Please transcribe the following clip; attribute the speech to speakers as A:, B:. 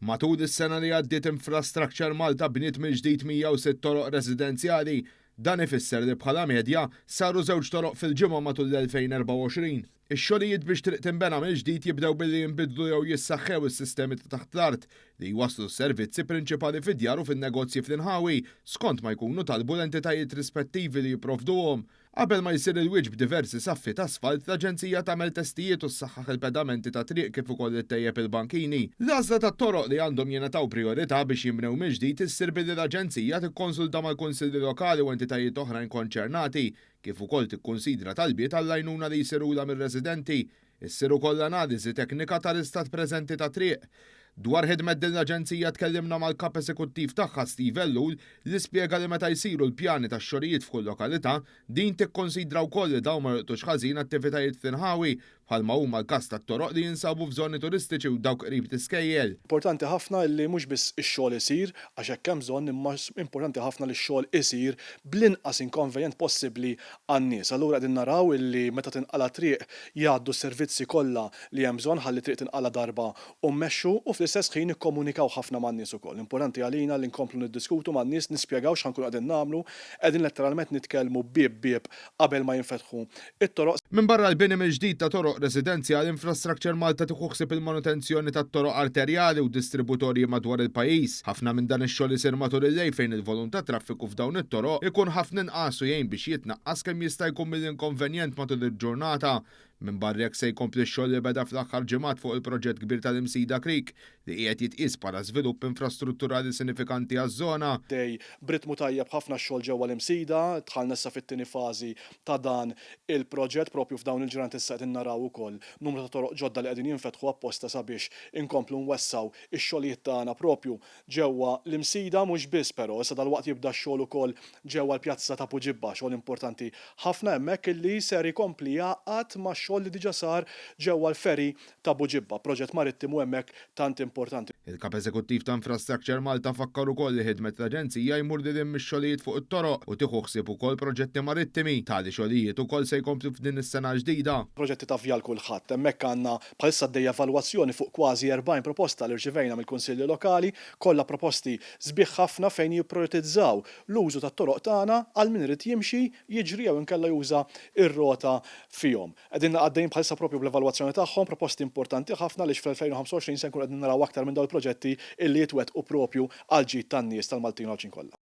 A: Matul is-sena li għaddiet Infrastructure Malta bniet mill-ġdid 106 toroq residenzjali. Dan ifisser li bħala medja saru żewġ toroq fil-ġimgħa matul l-2024. Ix-xogħlijiet biex triq tinbena mill-ġdid jibdew billi jinbidlu jew jissaħħew is-sistemi ta' taħt l-art li jwasslu s-servizzi prinċipali fid-djar u fin-negozji fl-inħawi skont ma jkunu talbu l-entitajiet rispettivi li jipprovduhom. Qabel ma jsir il-wiċċ b'diversi saffi t'asfalt, l-Aġenzija tagħmel testijiet u ssaħħaħ il-pedamenti tat-triq kif ukoll ittejjeb il-bankini. L-għażla tat-toroq li għandhom jingħataw prijorità biex jinbnew mill-ġdid issir billi l-Aġenzija tikkonsulta mal-kunsilli lokali u entitajiet oħrajn konċernati, kif ukoll tikkunsidra talbiet għall-għajnuna li jsirulha mir-residenti. Issir ukoll analiżi teknika tal-istat preżenti tat-triq. Dwar ħidmet din l-aġenzija tkellimna mal-Kap Esekuttiv tagħha Steve Ellul li spjega li meta jsiru l-pjani tax-xogħlijiet f'kull lokalità, din tikkonsidra wkoll li dawn ma jolqtux ħażin attivitajiet fl-inħawi bħalma huma l-każ tat-toroq li jinsabu f'żoni turistiċi u dawk qrib l-iskejjel.
B: Importanti ħafna li mhux biss ix-xogħol isir, għax hekk hemm bżonn, imma importanti ħafna li x-xogħol isir bl-inqas inkonvenjent possibbli għan-nies. Allura qegħdin naraw illi meta tinqala' triq jgħaddu s-servizzi kollha li hemm bżonn ħalli t-triq tinqala' darba u mmexxu u fl-istess ħin nikkomunikaw ħafna man-nies ukoll. Importanti għalina li nkomplu niddiskutu man-nies, nispjegaw x'ħa nkunu qegħdin nagħmlu. Qegħdin letteralment nitkellmu bieb bieb qabel ma jinfetħu t-toroq.
A: Minbarra l-bini mill-ġdid ta' toroq residenzjali, Infrastructure Malta tieħu ħsieb il-manutenzjoni tat-toroq arterjali u distributorji madwar il-pajjiż. Ħafna minn dan ix-xogħol isir matul il-lejl fejn il-volum ta' traffiku f'dawn it-toroq ikun ħafna inqas u jgħin biex jitnaqqas kemm jista' jkun mill-inkonvenjent matul il-ġurnata. Minbarra hekk se jkompli x-xogħol li beda fl-aħħar ġimgħat fuq il-proġett kbir tal-Imsida Creek li qiegħed jitqies bħala żvilupp infrastrutturali sinifikanti għaż-żona.
B: Għaddej b'ritmu tajjeb ħafna x-xogħol ġewwa l-Imsida, dħalna issa fit-tieni fażi ta' dan il-proġett, propju f'dawn il-ġranet issa qegħdin naraw ukoll numru ta' toroq ġodda li qegħdin jinfetħu apposta sabiex inkomplu nwessgħu x-xogħlijiet tagħna propju ġewwa l-Imsida. Mhux biss però, issa dalwaqt jibda x-xogħol ukoll ġewwa l-pjazza ta' Puġibba, xogħol importanti ħafna hemmhekk illi ser ikompli jgħaqqad max-xogħol li diġà sar ġewwa l-ferry ta' Buġibba, proġett marittimu hemmhekk tant importanti.
A: Il-Kap Eżekuttiv ta' Infrastructure Malta fakkar ukoll li ħidmet l-aġenzija jmur lil hinn mix-xogħlijiet fuq it-toroq u tieħu ħsieb ukoll proġetti marittimi. Tali xogħlijiet ukoll se jkomplu f'din is-sena l-ġdida.
B: Proġetti ta' Vjal Kulħadd. Hemmhekk għandna bħalissa għaddejja evalwazzjoni fuq kważi 40 proposta li rċivejna mill-Kunsilli Lokali, kollha proposti sbieħ ħafna fejn jipprijoritizzaw l-użu tat-toroq tagħna għal min irid jimxi, jiġri jew inkella juża r-rota fihom. Qegħdin għaddejjin bħalissa proprju bl-evalwazzjoni tagħhom, proposti importanti ħafna għaliex fl-2025 se nkunu qegħdin naraw aktar minn dawn il-proġetti illi jitwettqu proprju għall-ġid tan-nies tal-Maltin u Għawdxin kollha.